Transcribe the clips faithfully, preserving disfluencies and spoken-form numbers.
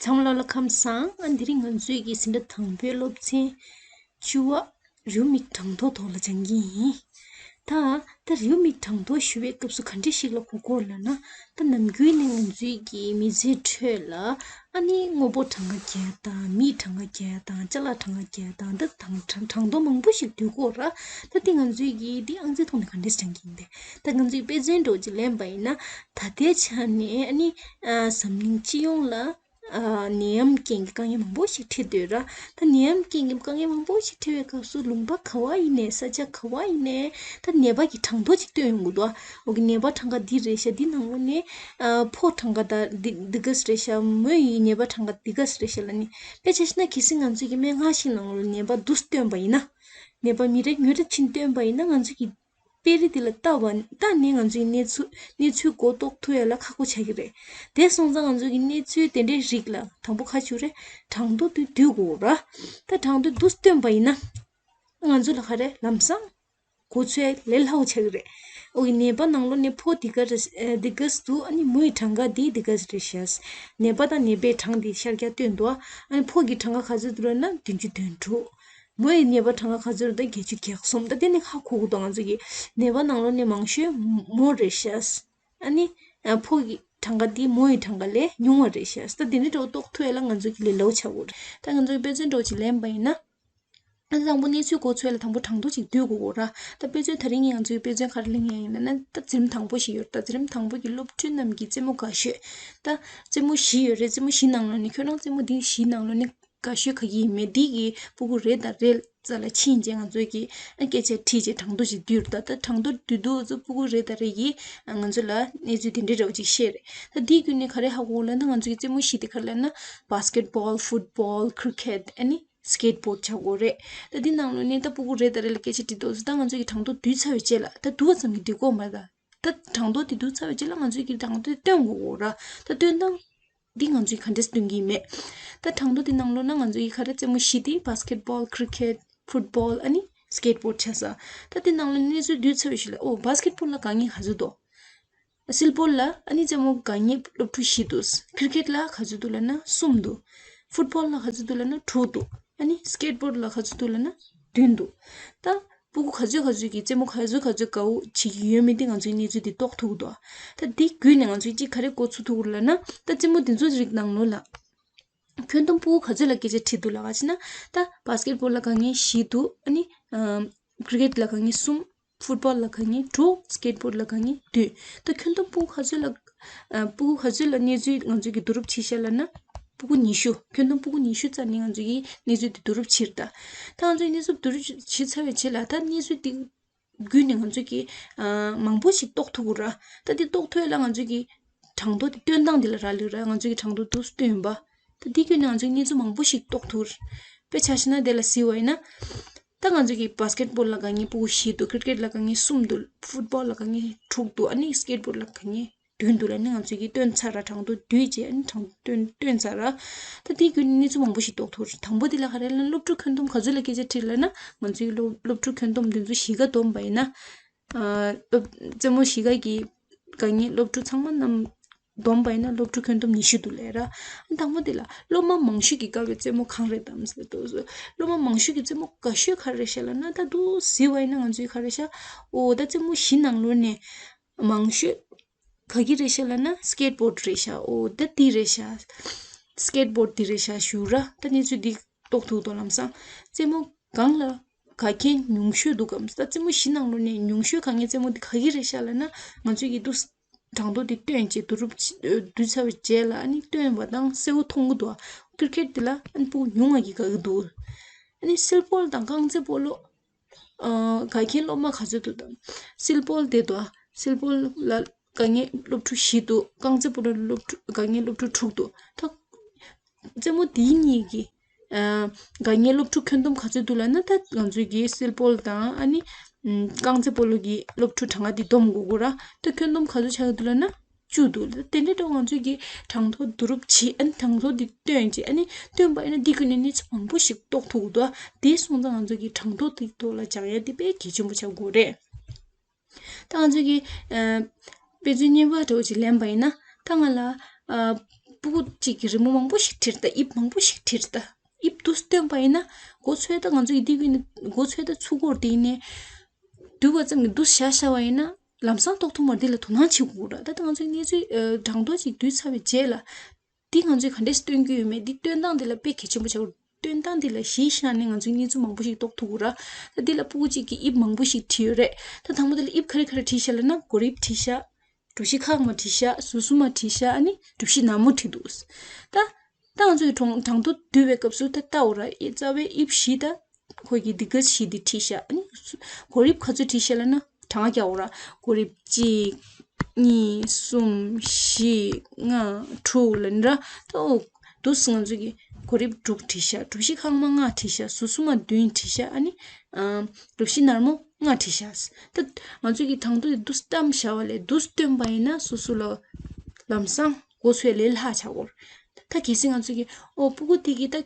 ཚང་མ་ལ་ཁམས་བཟང་། ཨ་འདི་རིང་ང་ཚོའི་གི་ཟིན་གྲྭ་དང་པོའི་སློབ་ཚན་བཅུ་བ་རེའུ་མིག་གྲངས་ཐོ་ཐོག་ལ་སྦྱང་གི་ཡིན། ད་ད་རེའུ་མིག་གྲངས་ཐོ་ཞུ་བའི་སྐབས་སུ་ག་འདྲ་ཞིག་ལ་གོ་དགོས་ལབ་ན། ད་ནམ་རྒྱུན་ནས་ང་ཚོའི་གི་མི་ཚེའི་ཁྲོད་ལ་ཨ་ནི་དངོས་པོ་གྲངས་ཀ་བརྒྱད་དང་མི་གྲངས་ཀ་བརྒྱད་དང་ཅ་ལག་གྲངས་ཀ་བརྒྱད་དང་ད་གྲངས་གྲངས་ཐོ་མང་པོ་ཞིག་བསྡུ་དགོས་ར། ད་དེ་ང་ཚོའི་གི་དེ་ཨང་རྩིས་ཐོག་ནས་ག་འདྲ་སྦྱང་གི་ཡིན་པས། ད་ང་ཚོའི་དཔེ་མཚོན་འདྲ་བོ་ཅིག་ལེན་པ་ཡིན་ན། ད་ལྟའི་ཆ་ནས་ཨ་ནི་ཨ་འཛམ་གླིང་སྤྱི་ཡོངས་ལ་ཨ་ནད་ཡམས་རྐྱེན་གྱི་དཀའ་ངལ་མང་པོ་ཞིག་འཕྲད་སྡོད་ར། ད་ནད་ཡམས་རྐྱེན་གྱི་དཀའ་ངལ་མང་པོ་ཞིག་འཕྲད་པའི་སྐབས་སུ་ལུང་པ་ག་བ་ཡིན་ནའི་ས་ཆ་ག་བ་ཡིན་ནའི་ད་ནད་པ་གི་གྲངས་ཐོ་ཅིག་སྟོན་ཡོང་གི་འདུག་འོ་གི་ནད་པ་གྲངས་ཀ་འདི་རེད་ཤག་འདི་ནང་ལོགས་ནས་ཨ་ཕོ་གྲངས་ཀ་ད་འདི་འདི་ག་ཙམ་རེད་ཤག་མོ་ཡི་ནད་པ་གྲངས་ཀ་འདི་ག་ཙམ་རེད་ཤག་ལབ་ནས། དཔེ་ཆ་བཞག་ན་གལ་སྲིད་ང་ཚོས་ཀྱི་སྨན་ཁང་ཞིག་ནང་ལོགས་ནད་པ་འདུག་སྟོན་པ་ཡིན་ན། ནད་པ་མི་རེ་ཉུང་རེ་ཕྱིན་སྟོན་པ་ཡིན་ན་ང་ཚོས་ཀྱི་དཔེ་རིས་འདི་ལ་ལྟ་བ་ལྟ་ནས་ང་ཚོའི་གནས་ཚུལ་གནས་ཚུལ་མགོ་རྟོགས་ཐུབ་ཡ་ལ་ཁག་པོ་ཆགས་ཀྱི་རེད། དེ་སོང་ཙང་ང་ཚོ་གི་གནས་ཚུལ་དེ་འདྲའི་རིགས་ལ་དང་པོ་ཁ་ཆུ་རེ་གྲངས་ཐོ་དེ་བསྡུ་དགོས་ར། ད་གྲངས་ཐོ་དེ་སྟོན་པ་ཡིན་ན་ང་ཚོ་ལ་ག་རེ་ལམ་སང་གོ་ཚོད་ལས་སླ་པོ་ཆགས་ཀྱི་རེད། འོ་གི་ནད་པ་ནང་ལོགས་ནས་ཕོ་འདི་ག་རེ་འདི་ག་འདུག་ཨ་ནི་མོ་ཡི་གྲངས་ཀ་འདི་འདི་ག་རེ་ཤག་ནད་པ་དང་ནད་པའི་གྲངས་འདི་ཤར་རྒྱག་སྟོན་འདུག་ཨ་ནི་ཕོ་གི་གྲངས་ཀ་ག་ཚོད་འདུག་ལབ་ན་བདུན་ཅུ་དོན་དྲུག་མོ་ཡི་ནད་པ་གྲངས་ཀ་ག་ཚོད་རེད་ད། བརྒྱད་ཅུ་གྱ་གསུམ། ད་དེ་ནི་ཧ་གོ་གི་འདུག་ང་ཚོ་གི་ནད་པ་ནང་ལོགས་ནས་མང་ཤོས་མོ་རེད་ཤག་ཨ་ནི་ཕོ་གི་གྲངས་ཀ་འདི་མོ་ཡི་གྲངས་ཀ་ལས་ཉུང་བ་རེད་ཤག་ད་དེ་འདྲ་འདྲ་བོ་རྟོགས་ཐུབ་ཡ་ལ་ང་ཚོ་གི་ལས་སླ་པོ་ཆགས་ཀྱི་རེད། ད་ང་ཚོ་གི་དཔེ་མཚོན་འདྲ་བོ་ཅིག་ལེན་པ་ཡིན་ན། ཨ་དང་པོ་གནས་ཚུལ་གོ་ཚོད་ལ་དང་པོ་གྲངས་ཐོ་ཅིག་བསྡུ་དགོས་གོ་ར། ད་དཔེ་མཚོན་ད་རིང་ངས་ང་ཚོའི་དཔེ་མཚོན་ག་རེ་ལེན་ཡ་ཡིན་ལབ་ན། ད་རྩེད་རིམ་དང་པོ་ཞིག་ཡོད་རེད། ད་རྩེད་རིམ་དང་པོ་གི་སློབ་ཕྲུག་རྣམས་ཀྱི་རྩེད་མོ་དགའ་ཤོས། ད་རྩེད་མོ་བཞི་ཡོད་རེད། རྩེད་མོ་བཞི་ནང་ལོགས་ནས་ཁྱོད་རང་རྩེད་མོ་འདི་བཞི་ནང་ལོགས་ནས་དགའ་ཤོས་ག་གི་ཡིན་མེད་འདི་གི་ཕྲུ་གུ་རེ་དང་རེ་རྩ་ལ་ཕྱིན་རྗེས་ང་ཚོས་ཀྱི་ཨ་སྐད་ཆ་དྲིས་རྗེས་གྲངས་ཐོ་ཞིག་བསྡུས་རེད། ད་ད་གྲངས་ཐོ་བསྡུས་དུས་ཚོ་ཕྲུ་གུ་རེ་དང་རེ་ཡིས་ང་ཚོ་ལ་གནས་ཚུལ་དེ་འདྲའི་འདྲ་བོ་ཅིག་བཤད་རེད། ད་འདིའི་བརྒྱུད་ནས་ག་རེ་ཧ་གོ་ལབ་ན། ང་ཚོ་གི་རྩེད་མོ་བཞི་དེ་ག་རེ་ལབ་ན། བྷ་སི་ཀེ་ཊི་བྷོལ། ཕུཊ་བྷོལ། ཁི་རི་ཀེ་ཊི། ཨ་ནི་སི་ཀེ་ཊི་བྷོརྡ་བྱ་དགོས་རེད། ད་འདི་ནང་ལོགས་ནས་ད་ཕྲུ་གུ་རེ་དང་རེ་ལ་སྐད་ཆ་དྲིས་དུས་ད་ང་ཚོ་གི་གྲངས་ཐོ་བསྡུས་ཚར་བའི་རྗེས་ལ། ད་བསྡུ་བ་ཙམ་གྱིས་འགྲིག་གི་མ་རེད། ད་གྲངས་ཐོ་དེ་བསྡུ་ཚར་བའི་རྗེས་ལ་ང་ཚོས་ཀྱི་གྲངས་ཐོ་དེ་སྟོན་དགོས་གོ་ར། ད་སྟོན་སྟངས་འདི་ང་ཚོས་ག་འདྲས་སྟོན་གྱི་ཡིན་མེད། ད་གྲངས་ཐོ་དེ་ནང་ལོགས་ན་ང་ཚོ་གི་ག་རེ་རྩེད་མོ་བཞི་དེ་བྷ་སི་ཀེ་ཊི་བྷོལ། ཁི་རི་ཀེ་ཊི། ཕུཊ་བྷོལ། ཨ་ནི་སི་ཀེ་ཊི་བྷོརྡ་བྱས་ས། ད་དེ་ནང་ལོགས་གནས་ཚུལ་བསྡུས་ཚར་བའི་ཤུལ་ལ། ཨོ་བྷ་སི་ཀེ་ཊི་བྷོལ་ལ་དགའ་མཁན་ག་ཚོད་འདུག་སིལ་བྷོལ་ལ་ཨ་ནི་རྩེད་མོ་དགའ་མཁན་སློབ་ཕྲུག་བཞི་འདུག་ཁི་རི་ཀེ་ཊི་ལ་ག་ཚོད་འདུག་ལབ་ན་གསུམ་འདུག་ཕུཊ་བྷོལ་ལ་ག་ཚོད་འདུག་ལབ་ན་དྲུག་འདུག་ཨ་ནི་སི་ཀེ་ཊི་བྷོརྡ་ལ་ག་ཚོད་འདུག་ལབ་ན་བདུན་འདུག་ད་ཕྲུ་གུ་ག་ཚོད་ག་ཚོད་ཀྱིས་རྩེད་མོ་ག་ཚོད་ག་ཚོད་དགའ་བོ་བྱེད་ཀྱི་ཡོད་མེད་དེ་ང་ཚོས་གནས་ཚུལ་འདི་རྟོགས་ཐུབ་ཀྱི་འདུག་ད་འདི་བརྒྱུད་ནས་ང་ཚོས་གཅིག་ག་རེ་གོ་ཚོད་ཐུབ་ཀྱི་རེད་ལབ་ན། ད་རྩེད་མོ་འདི་ཚོ་རིགས་ནང་ལོགས་ལ་ཁྱོན་བསྡོམས་ཕྲུ་གུ་ག་ཚོད་ལ་སྐད་ཆ་དྲིས་འདུག་ལབ་པ་ཅིག་ན། ད་བྷ་སི་ཀེ་ཊི་བྷོལ་ལ་དགའ་མཁན་བཞི་འདུག་ཨ་ནི་ཨམ་ཁི་རི་ཀེ་ཊི་ལ་དགའ་མཁན་གསུམ། ཕུཊ་བྷོལ་ལ་དགའ་མཁན་དྲུག་སི་ཀེ་ཊི་བྷོརྡ་ལ་དགའ་མཁན་བདུན། ད་ཁྱོན་བསྡོམས་ཕྲུ་གུ་ག་ཚོད་ལ་ཨ་ཕྲུ་གུ་ག་ཚོད་ལ་གནས་ཚུལ་ང་ཚོས་ཀྱི་བསྡུ་རུབ་བྱས་ཤག་ལབ་ན། ཕྲུ་གུ་ཉི་ཤུ། ཁྱོན་བསྡོམས་ཕྲུ་གུ་ཉི་ཤུ་རྩ་ནས་ང་ཚོས་ཀྱི་གནས་ཚུལ་དེ་བསྡུ་རུབ་བྱས་རེད། ད་ད་ང་ཚོས་གནས་ཚུལ་བསྡུ་རུབ་བྱས་ཚར་བའི་རྗེས་ལ་ད་གནས་ཚུལ་དེ་བརྒྱུད་ནས་ང་ཚོས་ཀྱི་ཨ་མང་པོ་ཞིག་རྟོགས་ཐུབ་ཀྱི་རེད། ད་དེ་རྟོགས་ཐུབ་ཡ་ལ་ང་ཚོས་ཀྱི་གྲངས་ཐོ་དེ་སྟོན་སྟངས་དེ་ལ་རག་ལས་རེད། ང་ཚོས་ཀྱི་གྲངས་ཐོ་འདུག་སེ་སྟོན་པ། ད་དེ་བརྒྱུད་ནས་ང་ཚོས་གནས་ཚུལ་མང་པོ་ཞིག་རྟོགས་ཐུབ་རེད། དཔེ་ཆ་བཞག་ན་དེ་ལ་གཟིགས་པ་ཡིན་ན། ད་ང་ཚོས་ཀྱི་བྷ་སི་ཀེ་ཊི་བྷོལ་ལ་དགའ་མཁན་ཕྲུ་གུ་བཞི་འདུག་ཁི་རི་ཀེ་ཊི་ལ་དགའ་མཁན་གསུམ་འདུག་ཕུཊ་བྷོལ་ལ་དགའ་མཁན་དྲུག་འདུག་ཨ་ནི་སི་ཀེ་ཊི་བྷོརྡ་ལ་དགའ་མཁན་བདུན་འདུག་ལབ་ནས་ང་ཚོས་ཀྱི་སྟོན་ཚར་ར། གྲངས་ཐོ་བསྡུས་རྗེས་ཨ་ནི་གྲངས་ཐོ་སྟོན་སྟོན་ཚར་ར། ད་དེ་བརྒྱུད་ནས་གནས་ཚུལ་མང་པོ་ཞིག་རྟོགས་ཐུབ་རེད། དང་པོ་དེ་ལ་ག་རེ་ལབ་ན། སློབ་ཕྲུག་ཁྱོན་བསྡོམས་ག་ཚོད་ལ་སྐད་ཆ་དྲིས་ལབ་ན། ང་ཚོས་སློབ་སློབ་ཕྲུག་ཁྱོན་བསྡོམས་དེ་ཚོ་གཞིས་ཀ་བསྡོམས་པ་ཡིན་ན། ཨ་སློབ་རྩེད་མོ་གཞིས་ཀ་གི་དགའ་མཁན་སློབ་ཕྲུག་ཚང་མ་རྣམས་བསྡོམས་པ་ཡིན་ན་སློབ་ཕྲུག་ཁྱོན་བསྡོམས་ཉི་ཤུ་འདུག་ལབ་ར། དང་པོ་དེ་ལ་སློབ་མ་མང་ཤོས་ཀྱིས་དགའ་བའི་རྩེད་མོ་གང་རེད་དམ་ཟེར་དུས། སློབ་མ་མང་ཤོས་ཀྱི་རྩེད་མོ་དགའ་ཤོས་ག་རེ་རེད་ཤག་ལབ་ན། ད་འདུག་སེ་གཟིགས་པ་ཡིན་ན་ང་ཚོས་ག་རེ་ཤག་འོ་ད་རྩེད་མོ་བཞི་ནང་ལོགས་ནས་མང་ཤོས་ག་གི་རེད་ཤག་ལབ་ན་སི་ཀེ་ཊི་བྷོརྡ་རེད་ཤག་འོ་ད་འདི་རེད་ཤག་སི་ཀེ་ཊི་བྷོརྡ་འདི་རེད་ཤག་ཞུ་ར། ད་གནས་ཚུལ་འདི་རྟོགས་ཐུབ་འདུག་ལམ་སང་རྩེད་མོ་གང་ལ་དགའ་མཁན་ཉུང་ཤོས་འདུག་གམ། ད་རྩེད་མོ་བཞི་ནང་ལོགས་ནས་ཉུང་ཤོས་དགའ་མཁན་རྩེད་མོ་འདི་ག་གི་རེད་ཤག་ལབ་ན། ང་ཚོས་ཀྱི་འདུག་གྲངས་ཐོ་འདི་སྟོན་བྱས་བསྡུ་རུབ་བྱས་བསྡུས་ཚར་བའི་རྗེས་ལ་ཨ་ནི་སྟོན་པ་དང་གསལ་པོ་མཐོང་གི་འདུག་ཁི་རི་ཀེ་ཊི་འདི་ལ་ཨ་ནི་ཕྲུ་གུ་ཉུང་བ་གིས་དགའ་གི་འདུག་ཨ་ནི་སིལ་བྷོལ་དང་རྐང་རྩེད་སྤོ་ལོ། ཨ་དགའ་མཁན་སློབ་མ་ག་ཚོད་འདུག་དང་། སིལ་བྷོལ་དེ་འདུག་སིལ་བྷོལ་ལ་དགའ་མཁན་སློབ་ཕྲུག་བཞི་འདུག་རྐང་རྩེད་སྤོ་ལོ་སློབ་ཕྲུག་དགའ་མཁན་སློབ་ཕྲུག་དྲུག་འདུག་ད་རྩེད་མོ་དེ་གཉིས་ཀྱི་ཨ་དགའ་མཁན་སློབ་ཕྲུག་ཁྱོན་བསྡོམས་ག་ཚོད་འདུག་ལབ་ན། ད་ང་ཚོའི་གི་སིལ་བྷོལ་དང་ཨ་ནི་ཨམ་རྐང་རྩེད་སྤོ་ལོ་གི་སློབ་ཕྲུག་གྲངས་ཀ་དེ་བསྡོམས་དགོས་ཀྱི་རེད། ད་ཁྱོན་བསྡོམས་ག་ཚོད་ཆགས་ཀྱི་འདུག་ལབ་ན། བཅུ་འདུག་དེ་འདྲ་འདྲ་བོ་ང་ཚོས་ཀྱི་གྲངས་ཐོ་བསྡུ་རུབ་བྱེད། ཨ་ནི་གྲངས་ཐོ་འདི་སྟོན་བྱེད། ཨ་ནི་སྟོན་པ་ཡིན་ན་འདི་བརྒྱུད་ནས་གནས་ཚུལ་མང་པོ་ཞིག་རྟོགས་ཐུབ་ཀྱི་འདུག་དེ་སོང་ཙང་ང་ཚོས་ཀྱི་གྲངས་ཐོ་དེ་ཐོག་ལ་སྦྱང་ཡ་དེ་དཔེ་གལ་ཆེན་པོ་ཆགས་ཀྱི་ཡོད་རེད། ད་ང་ཚོས་ཀྱི་ཨ་དཔེ་མཚོན་རྙིང་པ་འདྲ་བོ་ཅིག་ལེན་པ་ཡིན་ན། ད་ང་ལ་ཨ་ སྤུ་གུ་གཅིག་གི་རི་མོ་མང་པོ་ཞིག་བྲིས་ད། དབྱིབས་མང་པོ་ཞིག་བྲིས་ད། དབྱིབས་དུས་སྟོན་པ་ཡིན་ན་མགོ་ཚོས་ད། ང་ཚོ་ཡི་དེ་བས་ནི་མགོ་ཚོས་ད་ཚུགས་སྐོར་དེ་ཡིན་ནས་དུས་བ་ཙམ་གྱི་དུས་བཞག་བཞག་པ་ཡིན་ན་ལམ་སང་རྟོགས་ཐུབ་མ་རེད། དེ་ལ་དོ་སྣང་བྱེད་དགོས་ར། ད་ད་ང་ཚོའི་གནས་ཚུལ་གྲངས་ཐོ་ཅིག་བསྡུས་ཚར་བའི་རྗེས་ལ། འདི་ང་ཚོས་ག་འདྲས་སྟོན་གྱི་ཡོད་མེད་འདི་སྟོན་སྟངས་འདི་ལ་དཔེ་གལ་ཆེན་པོ་ཆགས། སྟོན་སྟངས་འདི་ལ་གཞི་བཞག་ནས་ང་ཚོས་གནས་ཚུལ་མང་པོ་ཞིག་རྟོགས་ཐུབ་ཀྱི་ར། ད་འདི་ལ་སྤུ་གུ་གཅིག་གིས་དབྱིབས་མང་པོ་ཞིག་བྲིས་ཡོད་རེད། ད་དང་པོ་འདི་ལ་དབྱིབས་ག་རེ་ག་རེ་བྲིས་ཤག་ལབ་ན། མགོ་རིལ་བྲིས་ཤག་གྲུ་བཞི་ཁག་མ་བྲིས་ཤག་ཟུར་ཟུར་མ་བྲིས་ཤག་ཨ་ནི་གྲུ་བཞི་ནར་མོ་བྲིས་འདུག་ད་ད་ང་ཚོས་གྲངས་གྲངས་ཐོ་བསྡུ་བའི་སྐབས་སུ་ད་ལྟ་འོ་ར་ཨེ་རྩ་བའི་དབྱིབས་བཞི་ད། ཁོ་གིས་འདི་ག་བཞི་འདི་བྲིས་ཤག་ཨ་ནི་མགོ་རིལ་ག་ཚོད་བྲིས་ཤག་ལབ་ན། གྲངས་རྒྱག་འོ་ར། མགོ་རིལ་གཅིག་གཉིས། གསུམ། བཞི། ལྔ། དྲུག་ལབ་ནི་ར། ད་འོ་དུས་ང་ཚོ་གིས་མགོ་རིལ་དྲུག་བྲིས་ཤག་གྲུ་བཞི་ཁག་མ་ལྔ་བྲིས་ཤག་ཟུར་ཟུར་མ་བདུན་བྲིས་ཤག་ཨ་ནི་ཨ་གྲུ་བཞི་ནར་མོ་ལྔ་བྲིས་ཤག་ད་ང་ཚོ་གིས་གྲངས་ཐོ་དེ་དུས་བཀྲམ་བཞག་པ་ལས་དུས་སྟོན་པ་ཡིན་ན་སོ་སོ་ལ་ལམ་སང་མགོ་ཚོས་ལས་སླ་ཆགས་འོ་ར། ད་གལ་སྲིད་ང་ཚོ་གིས་འོ་སྤུ་གུ་དེ་གིས་ད་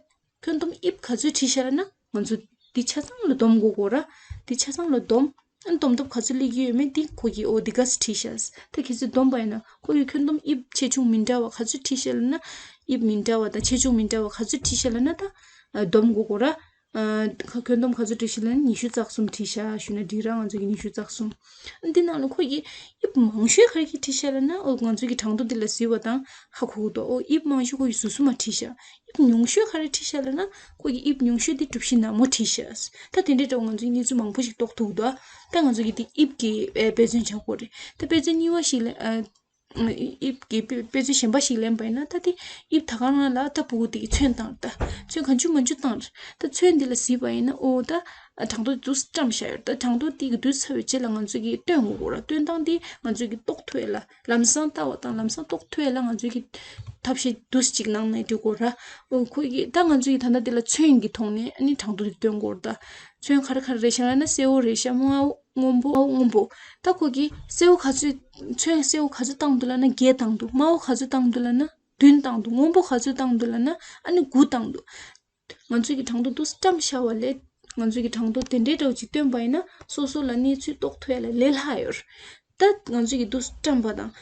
ཁྱོན་བསྡོམས་དབྱིབས་ག་ཚོད་བྲིས་ཤག་ལབ་ན། ང་ཚོ་འདི་ཆ་ཚང་ལ་བསྡོམས་དགོས་གོ་ར། འདི་ཆ་ཚང་ལ་བསྡོམས། ཨ་ནི་བསྡོམས་ཐབས་ག་ཚོད་སླེབས་ཀྱི་ཡོད་མེད་འདི་ཁོ་གིས་འོ་འདི་ག་ཚོད་བྲིས་ཤག་ད་གལ་སྲིད་བསྡོམས་པ་ཡིན་ན་ཁོ་གིས་ཁྱོན་བསྡོམས་དབྱིབས་ཆེ་ཆུང་མི་འདྲ་བ་ག་ཚོད་བྲིས་ཤག་ལབ་ན། དབྱིབས་མི་འདྲ་བ་དང་ཆེ་ཆུང་མི་འདྲ་བ་ག་ཚོད་བྲིས་ཤག་ལབ་ན་ད་བསྡོམས་དགོས་གོ་ར། ཨ་ཁ་ཁྱོན་བསྡོམས་ག་ཚོད་བྲིས་ཤག་ལབ་ན་ཉི་ཤུ་རྩ་གསུམ་བྲིས་ཤག་ཞུས་ན་འགྲིག་ར། ང་ཚོ་གིས་ཉི་ཤུ་རྩ་གསུམ། འདི་ནང་ལ་ཁོ་གིས་དབྱིབས་མང་ཤོས་ག་རེ་གིས་བྲིས་ཤག་ལབ་ན། འོ་ང་ཚོ་གི་གྲངས་ཐོ་འདི་ལ་གཟིགས་པ་དང་ཧ་གོ་གི་འདུག་འོ་དབྱིབས་མང་ཤོས་ཁོ་གིས་ཟུར་ཟུར་མ་བྲིས་ཤག་དབྱིབས་ཉུང་ཤོས་ག་རེ་བྲིས་ཤག་ལབ་ན། ཁོ་གིས་དབྱིབས་ཉུང་ཤོས་འདི་གྲུ་བཞི་ནར་མོ་བྲིས་ཤག་ད་དེ་འདྲའི་འདྲ་བོ་ང་ཚོ་གིས་གནས་ཚུལ་མང་པོ་ཞིག་རྟོགས་ཐུབ་འདུག་ད་ང་ཚོ་གིས་འདི་དབྱིབས་ཀྱི་ཨེ་དཔེ་མཚོན་ཆགས་ཀྱི་རེད། ད་དཔེ་མཚོན་གཉིས་པ་ཞིག་ལ་ཨ། དབྱིབས་ཀྱི་དཔེ་དཔེ་མཚོན་གཞན་པ་ཞིག་ལེན་པ་ཡིན་ན། ད་དེ་དབྱིབས་ད་ག་རང་ལ་ད་སྤུ་གུ་དེ་གི་ཚོན་བཏང་། ད་ཚོན་གང་བྱུང་མང་བྱུང་བཏང་། ད་ཚོན་འདི་ལ་གཟིགས་པ་ཡིན་ན། འོ་ད་གྲངས་ཐོ་དུས་བཀྲམ་བཞག་ཡོད། ད་གྲངས་ཐོ་དེ་གི་བསྡུས་ཚར་བའི་རྗེས་ལ་ང་ཚོ་གིས་སྟོན་དགོས་གོ་ར། སྟོན་སྟངས་དེ་ང་ཚོ་གིས་རྟོགས་ཐུབ་ཡ་ལ་ལམ་སང་ལྟ་བ་དང་ལམ་སང་རྟོགས་ཐུབ་ཡ་ལ་ང་ཚོ་གིས་ཐབས་ཤེས་དུས་གཅིག་གནང་ན་འགྲིག་གོ་ར། འོ་ཁོ་གིས་ད་ང་ཚོ་གིས་ད་ལྟ་དེ་ལ་ཚོན་གྱི་ཐོག་ནས་ཨ་ནི་གྲངས་ཐོ་དེ་སྟོན་དགོས་ར། ད་ཚོན་ག་རེ་ག་རེ་རེད་ཤག་ལབ་ན། སེར་པོ་རེད་ཤག་དམར་པོ། སྔོན་པོ། སྔོན་པོ། ད་ཁོ་གིས་སེར་པོ་ག་ཚོད། ཚོན་སེར་པོ་ག་ཚོད་བཏང་འདུག་ལབ་ན་བརྒྱད་བཏང་འདུག་དམར་པོ་ག་ཚོད་བཏང་འདུག་ལབ་ན་བདུན་བཏང་འདུག་སྔོན་པོ་ག་ཚོད་བཏང་འདུག་ལབ་ན་ཨ་ནི་དགུ་བཏང་འདུག་ང་ཚོས་ཀྱི་གྲངས་ཐོ་དུས་བཀྲམ་བཞག་པ་ལས་ང་ཚོས་ཀྱི་གྲངས་ཐོ་དེ་འདྲའི་འདྲ་བོ་ཅིག་སྟོན་པ་ཡིན་ན་སོ་སོ་ལ་གནས་ཚུལ་རྟོགས་ཐུབ་ཡ་ལ་ལས་སླ་ཡོད། ད་ང་ཚོས་ཀྱི་དུས་བཀྲམ་པ་དང་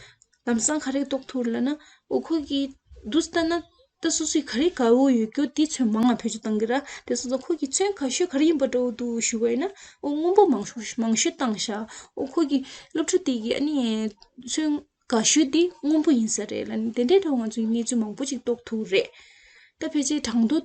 ལམ་སང་ག་རེ་རྟོགས་ཐུབ་ལབ་ན། འོ་ཁོ་གིས་དུས་ལྟ་ན། ད་སོ་སོའི་ག་རེ་དགའ་བོ་ཡོད་རྒྱུ་དེ་ཚོན་མང་ང་བེད་སྤྱོད་བཏང་གི་ར། དེ་སོང་ཙང་ཁོ་གིས་ཚོན་ག་ཤོས་ག་རེ་ཡིན་པ་འདྲ་བོ་འདུག་ཞུ་བ་ཡིན་ན། འོ་སྔོན་པོ་མང་ཤོས་མང་ཤོས་བཏང་ཤག་འོ་ཁོ་གི་སློབ་ཕྲུག་དེ་གིས་ཨ་ནི་ཚོན་དགའ་ཤོས་དེ་སྔོན་པོ་ཡིན་ས་རེད་ལབ་ནས་དེ་འདྲའི་འདྲ་བོ་ང་ཚོས་གནས་ཚུལ་མང་པོ་ཅིག་རྟོགས་ཐུབ་རེད། ད་ཕལ་ཆེར་གྲངས་ཐོ།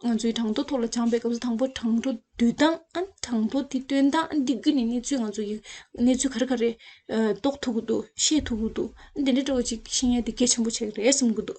ང་ཚོའི་གྲངས་ཐོ་ཐོག་ལ་སྦྱངས་པའི་སྐབས་སུ་དང་པོ་གྲངས་ཐོ་བསྡུས་སྟངས། ཨ་གྲངས་ཐོ་དེ་སྟོན་སྟངས། ཨ་འདི་བརྒྱུད་ནས་གནས་ཚུལ་ང་ཚོ་གི་གནས་ཚུལ་ག་རེ་ག་རེ་ཨ་རྟོགས་ཐུབ་ཀྱི་འདུག་ཤེས་ཐུབ་ཀྱི་འདུག་དེ་འདྲའི་འདྲ་བོ་ཅིག་ཤེས་ཡ་དེ་གལ་ཆེན་པོ་ཆགས་ཀྱི་རེད་བསམ་གྱི་འདུག